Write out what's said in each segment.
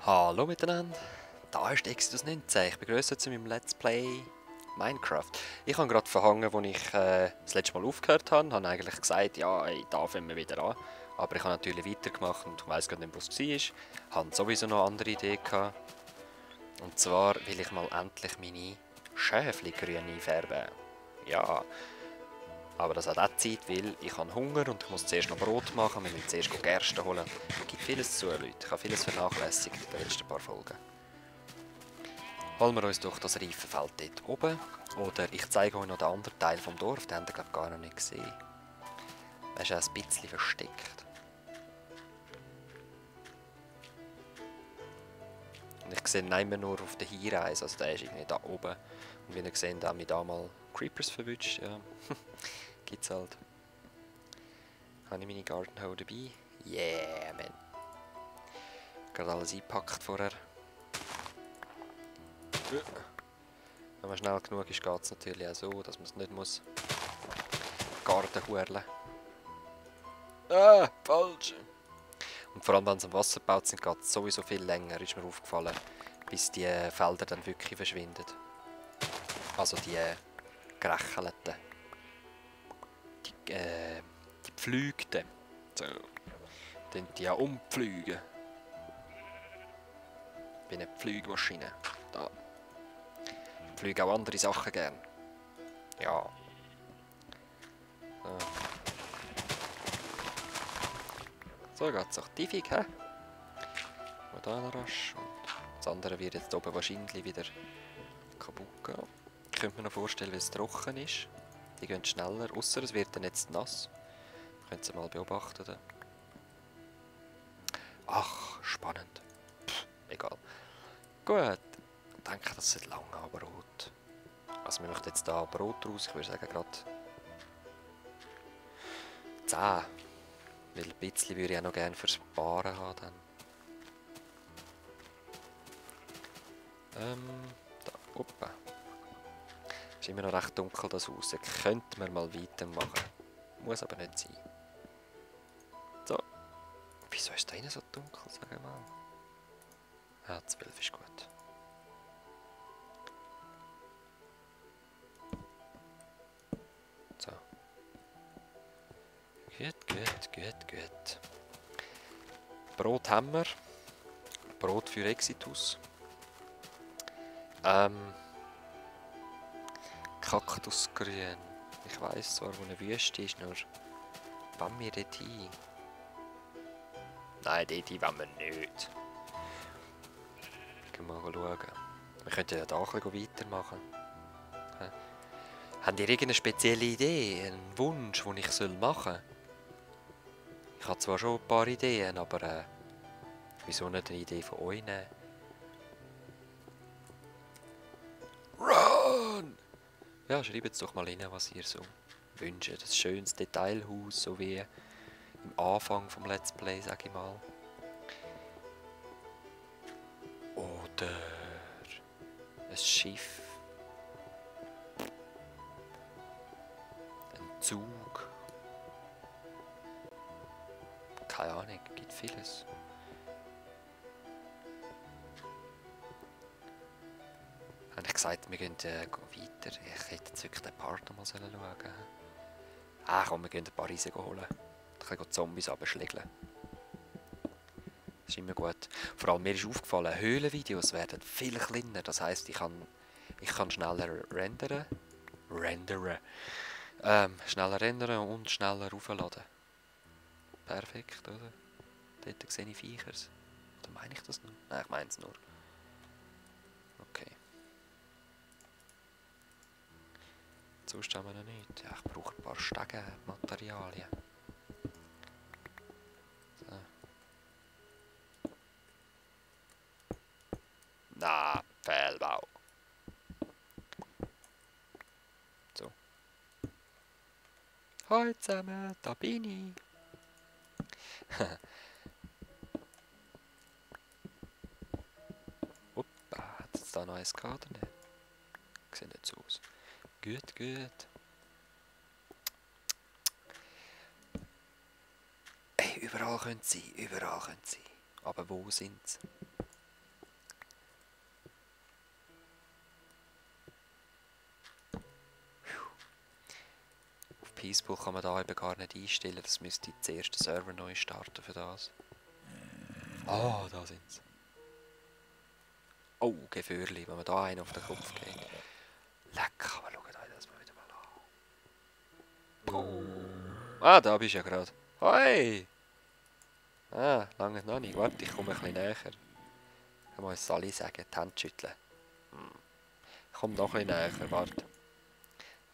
Hallo miteinander, da ist Exodus 19. Ich begrüße zu meinem Let's Play Minecraft. Ich habe gerade verhangen, als ich das letzte Mal aufgehört habe. Ich habe eigentlich gesagt, ja, ey, da fangen wir wieder an. Aber ich habe natürlich weitergemacht und ich weiss gar nicht, was es war. Ich hatte sowieso noch eine andere Idee gehabt. Und zwar will ich mal endlich meine Schäfchen grün einfärben. Ja, aber das hat auch Zeit, weil ich habe Hunger und ich muss zuerst noch Brot machen. Wir müssen zuerst Gerste holen. Es gibt vieles zu, Leute. Ich habe vieles vernachlässigt in den letzten paar Folgen. Holen wir uns durch das Reifenfeld dort oben. Oder ich zeige euch noch den anderen Teil vom Dorf, den habt ihr glaube gar noch nicht gesehen. Er ist auch ein bisschen versteckt. Und ich sehe ihn nicht mehr nur auf der Hinreise, also der ist irgendwie da oben. Und wie ihr seht, haben wir da mal Creepers verwünscht. Ja, gibt's halt. Habe ich meine Garden Hoe dabei? Yeah, man. Gerade alles eingepackt vorher. Wenn man schnell genug ist, geht es natürlich auch so, dass man es nicht muss Garten huerlen. Ah, falsch! Und vor allem, wenn sie am Wasser gebaut sind, geht es sowieso viel länger, ist mir aufgefallen, bis die Felder dann wirklich verschwinden. Also die gerächelten. Die Pflügten. So. Dann die ja umpflügen. Ich bin eine Pflügmaschine. Da. Ich pflüge auch andere Sachen gern. Ja. So geht's auch tiefig, hä? Und da noch rasch. Und das andere wird jetzt oben wahrscheinlich wieder kaputt gehen. Ich könnte mir noch vorstellen, wie es trocken ist. Die gehen schneller, außer es wird dann jetzt nass. Könnt ihr mal beobachten. Da. Ach, spannend. Pff, egal. Gut. Ich denke, das ist lange Brot. Also wir machen jetzt hier Brot raus. Ich würde sagen gerade 10. Weil ein bisschen würde ich auch noch gerne fürs Baren haben. Dann. Da, opa. Ist immer noch recht dunkel das Haus. Könnte man mal weitermachen. Muss aber nicht sein. So. Wieso ist da innen so dunkel, sag mal? Ah, 12 ist gut. So. Gut. Brot haben wir. Brot für Exitus. Kaktusgrün. Ich weiss zwar, wo eine Wüste ist, nur wollen wir dort hin? Nein, dort hin wollen wir nicht. Gehen wir mal schauen. Wir könnten ja da ein bisschen weitermachen. Habt ihr irgendeine spezielle Idee, einen Wunsch, den ich machen soll? Ich habe zwar schon ein paar Ideen, aber wieso nicht eine Idee von euch nehmen? Run! Ja, schreibt jetzt doch mal rein, was ihr so wünscht. Das schönes Detailhaus, so wie im Anfang vom Let's Play, sag ich mal. Oder ein Schiff. Ein Zug. Keine Ahnung, gibt vieles. Habe ich gesagt, wir gehen weiter. Ich hätte jetzt wirklich den Part mal schauen sollen. Ah komm, wir gehen ein paar Riesen holen. Dann können wir Zombies abschlägeln. Das ist immer gut. Vor allem mir ist aufgefallen, Höhlenvideos werden viel kleiner. Das heisst, ich kann schneller rendern. Schneller rendern und schneller aufladen. Perfekt, oder? Dort sehe ich Viechers. Oder meine ich das nur? Nein, ich meine es nur. Okay. Sonst haben wir noch nicht. Ja, ich brauche ein paar Stegenmaterialien. So. Na, Fehlbau. So. Hallo zusammen, da bin ich. Hoppa, hat es da noch eins gehabt oder nicht? Sieht nicht so aus. Gut. Ey, überall können sie. Aber wo sind sie? Peacepool kann man da eben gar nicht einstellen. Das müsste zuerst den Server neu starten für das. Ah, da sind sie. Oh, Gefährli, wenn man da einen auf den Kopf geht. Lecker, aber schaut euch das mal wieder mal an. Ah, da bist du ja gerade. Hoi! Ah, lange noch nicht. Warte, ich komme ein bisschen näher. Ich muss Sally sagen, die Hand schütteln. Ich komme noch ein bisschen näher, warte.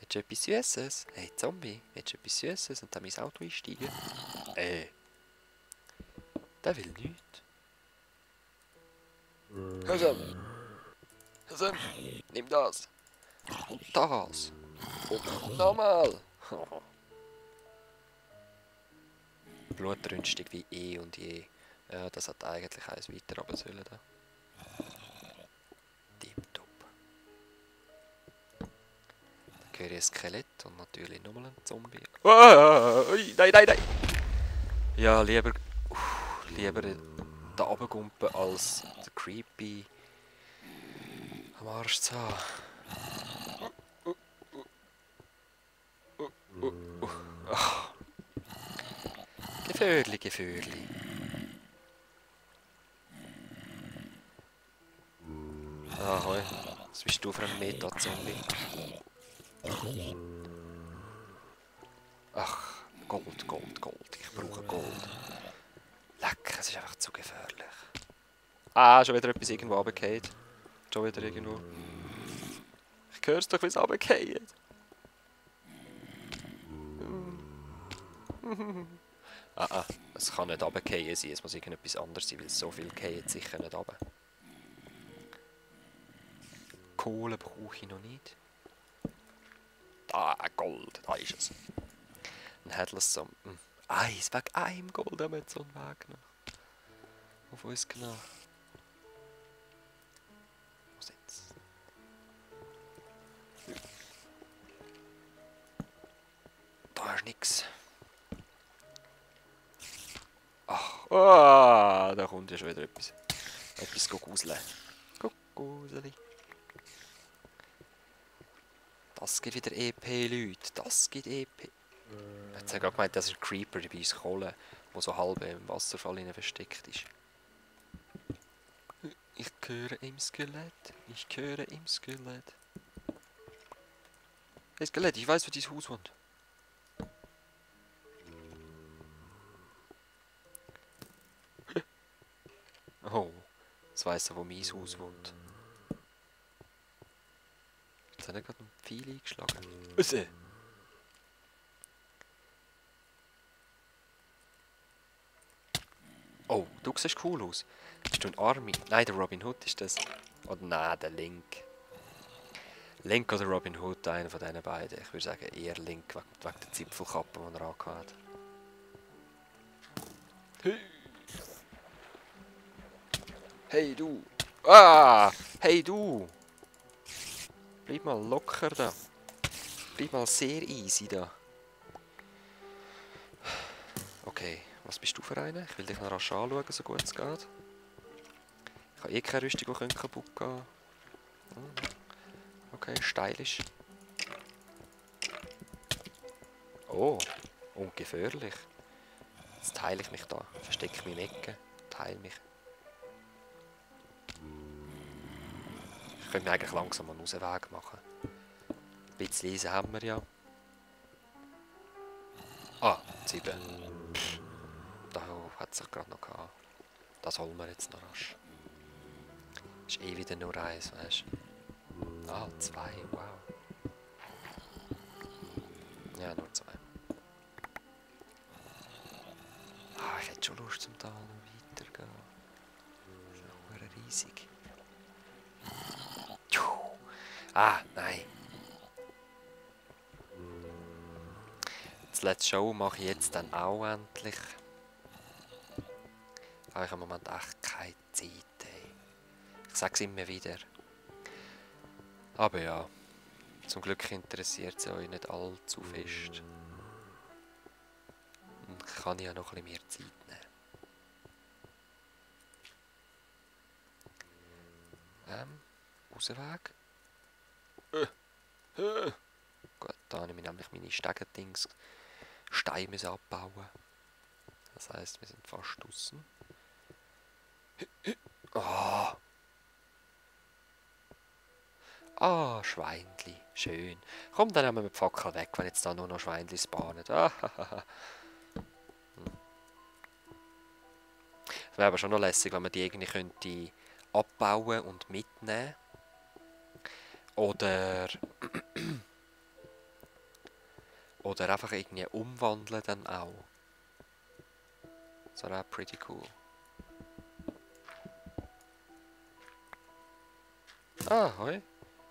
Willst du etwas Süßes? Hey Zombie, willst du etwas Süßes und dann mein Auto einsteigen? Der will nichts. Hör nimm das. Und das. Und nochmal. Blutrünstig wie eh und je. Ja, das hat eigentlich eins weiter runter sollen. Da. Tipptopp. Dann höre ich ein Skelett und natürlich nochmal ein Zombie. Nein, nein, nein! Ja, lieber da runtergumpen als der Creepy am Arsch zu haben. Gefährli, Gefährli. Ah, hoi. Was bist du für ein Meta-Zombie? Ach, Gold, Gold, Gold. Ich brauche Gold. Leck, es ist einfach zu gefährlich. Ah, schon wieder etwas irgendwo runtergefallen. Schon wieder irgendwo. Ich höre es doch, wie es runterfällt. Es kann nicht runterfallen sein. Es muss irgendetwas anderes sein, weil so viel geht sicher nicht runter. Kohle brauche ich noch nicht. Da, Gold, da ist es. Ein Headless Zombie. Eins, wegen einem Gold haben wir jetzt so einen Weg noch. Auf uns genau. Wo sind's? Da ist nix. Ach, da kommt ja schon wieder etwas. Etwas guseln. Guseli. Das gibt wieder EP, Leute. Das gibt EP. Jetzt habe ich gerade gemeint, das ist ein Creeper, die bei uns Kohle, der so halb im Wasserfall versteckt ist. Ich höre im Skelett. Ich höre im Skelett. Hey Skelett, ich weiß, wo dein Haus wohnt. Oh, jetzt weiss er, wo mein Haus wohnt. Jetzt hat er gerade einen Pfeil eingeschlagen. Raus! Oh, du siehst cool aus. Bist du ein Army? Nein, der Robin Hood ist das. Oder nein, der Link. Link oder Robin Hood, einer von diesen beiden. Ich würde sagen eher Link, wegen der Zipfelkappe, die er angehabt hat. Hey du! Ah! Hey du! Bleib mal locker da. Bleib mal sehr easy da. Okay, was bist du für einer? Ich will dich noch rasch anschauen, so gut es geht. Ich habe eh keine Rüstung, die kaputt gehen. Okay, stylisch. Oh, ungefährlich. Jetzt teile ich mich da. Verstecke mich im Ecken. Teile mich. Ich könnte mir eigentlich langsam einen Ausweg machen. Ein bisschen Eisen haben wir ja. Ah, 7. Da hat es sich gerade noch gehabt. Das holen wir jetzt noch rasch. Ist eh wieder nur eins, weißt du? Ah, 2, wow. Ja, nur 2. Ah, ich hätte schon Lust zum Tal noch weitergehen. Das ist noch riesig. Ah, nein. Das Let's Show mache ich jetzt dann auch endlich. Ich habe im Moment echt keine Zeit. Ey. Ich sage es immer wieder. Aber ja, zum Glück interessiert es euch nicht allzu fest. Und ich kann ja noch ein bisschen mehr Zeit nehmen. Ausweg. Gut, da habe ich mir nämlich meine Stegendings Steine müssen abbauen. Das heisst, wir sind fast draussen. Ah, Schweinli. Schön. Komm, dann nehmen wir die Fackel weg, wenn jetzt da nur noch Schweinli spawnen. Es wäre aber schon noch lässig, wenn man die irgendwie könnte abbauen und mitnehmen. Oder einfach irgendwie umwandeln dann auch. Das wäre auch pretty cool. Hoi.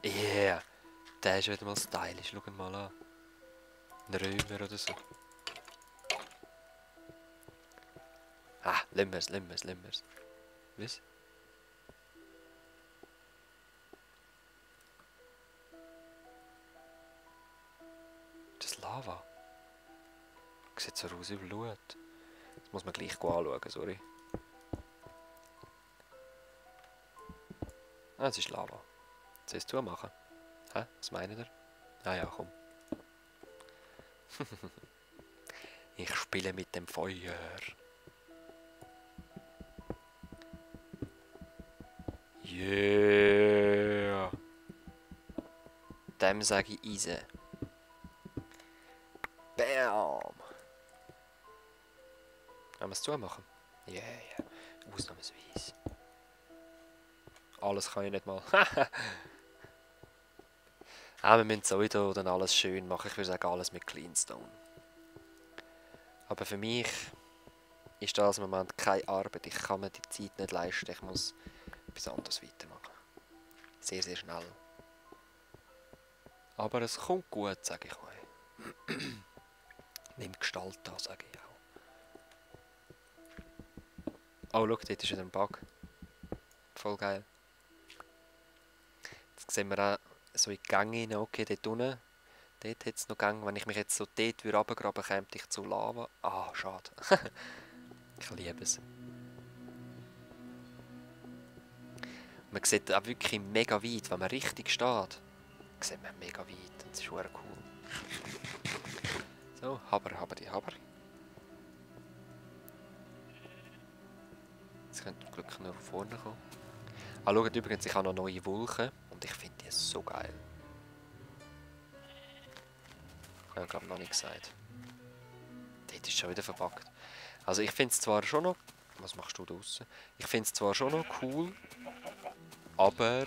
Yeah. Der ist wieder mal stylisch. Schau ihn mal an. Ein Römer oder so. Lassen wir's. Was? Das ist Lava. Sieht so aus wie Blut. Das muss man gleich anschauen, sorry. Es ist Lava. Soll ich es zumachen? Hä? Was meint ihr? Ja, komm. Ich spiele mit dem Feuer. Yeah! Dem sage ich easy. Bam! Wollen wir es zumachen? Yeah. Ausnahmsweise. Alles kann ich nicht mal. Wir müssen sowieso dann alles schön machen. Ich würde sagen, alles mit Cleanstone. Aber für mich ist das im Moment keine Arbeit. Ich kann mir die Zeit nicht leisten. Ich muss etwas anderes weitermachen. Sehr, sehr schnell. Aber es kommt gut, sage ich euch. Nimmt Gestalt an, sage ich auch. Oh, schau, dort ist wieder ein Bug. Voll geil. Jetzt sehen wir auch so in die Gänge rein. Okay, dort unten. Dort hat es noch Gänge. Wenn ich mich jetzt so dort runtergraben, käme ich zu Lava. Schade. Ich liebe es. Man sieht auch wirklich mega weit. Wenn man richtig steht, sieht man mega weit. Das ist schon cool. So, Haber. Jetzt könnte zum Glück noch vorne kommen. Schaut übrigens, ich habe noch neue Wolken und ich finde die so geil. Ich habe gerade noch nicht gesagt. Dort ist schon wieder verpackt. Also ich finde es zwar schon noch... Was machst du da draussen? Ich finde es zwar schon noch cool, aber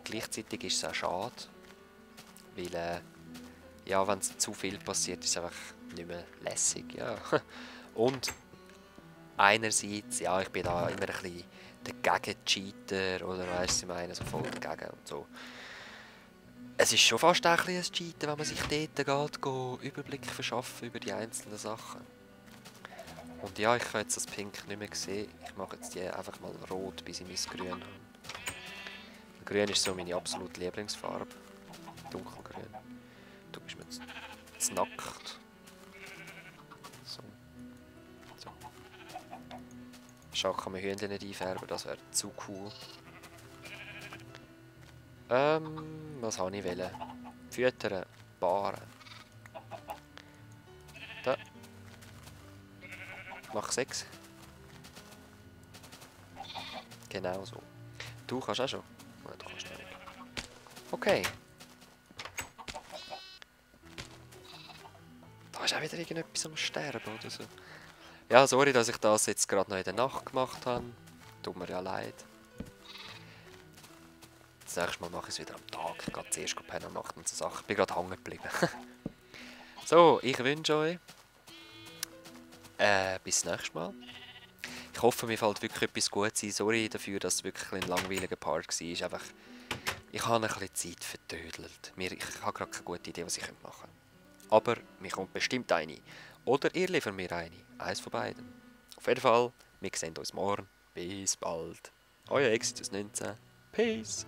gleichzeitig ist es auch schade, weil ja, wenn es zu viel passiert, ist es einfach nicht mehr lässig. Ja. Und einerseits, ja, ich bin da immer ein bisschen dagegen Cheater oder weißt du, ich meine, so voll dagegen und so. Es ist schon fast ein bisschen ein Cheaten, wenn man sich dort geht, Überblick verschaffen über die einzelnen Sachen. Und ja, ich kann jetzt das Pink nicht mehr sehen. Ich mache jetzt die einfach mal rot, bis ich mein Grün habe. Grün ist so meine absolute Lieblingsfarbe. Dunkelgrün. Du bist mir zu nackt. So. Schade, kann man Hühnchen nicht einfärben, das wäre zu cool. Was habe ich wollen? Füttern, Baren. Da. Mach 6. Genau so. Du kannst auch schon. Nein, du kannst nicht. Okay. Da ist auch wieder irgendetwas am Sterben oder so. Ja, sorry, dass ich das jetzt gerade noch in der Nacht gemacht habe. Tut mir ja leid. Das nächste Mal mache ich es wieder am Tag. Ich gehe zuerst pennen und Nacht und so Sachen. Ich bin gerade hängen geblieben. So, ich wünsche euch bis nächstes Mal. Ich hoffe, mir fällt wirklich etwas Gutes ein. Sorry dafür, dass es wirklich ein langweiliger Part war. Einfach, ich habe ein bisschen Zeit vertödelt. Ich habe gerade keine gute Idee, was ich machen könnte. Aber mir kommt bestimmt eine. Oder ihr liefert mir eine. Eins von beiden. Auf jeden Fall, wir sehen uns morgen. Bis bald. Euer Exodus 19. Peace.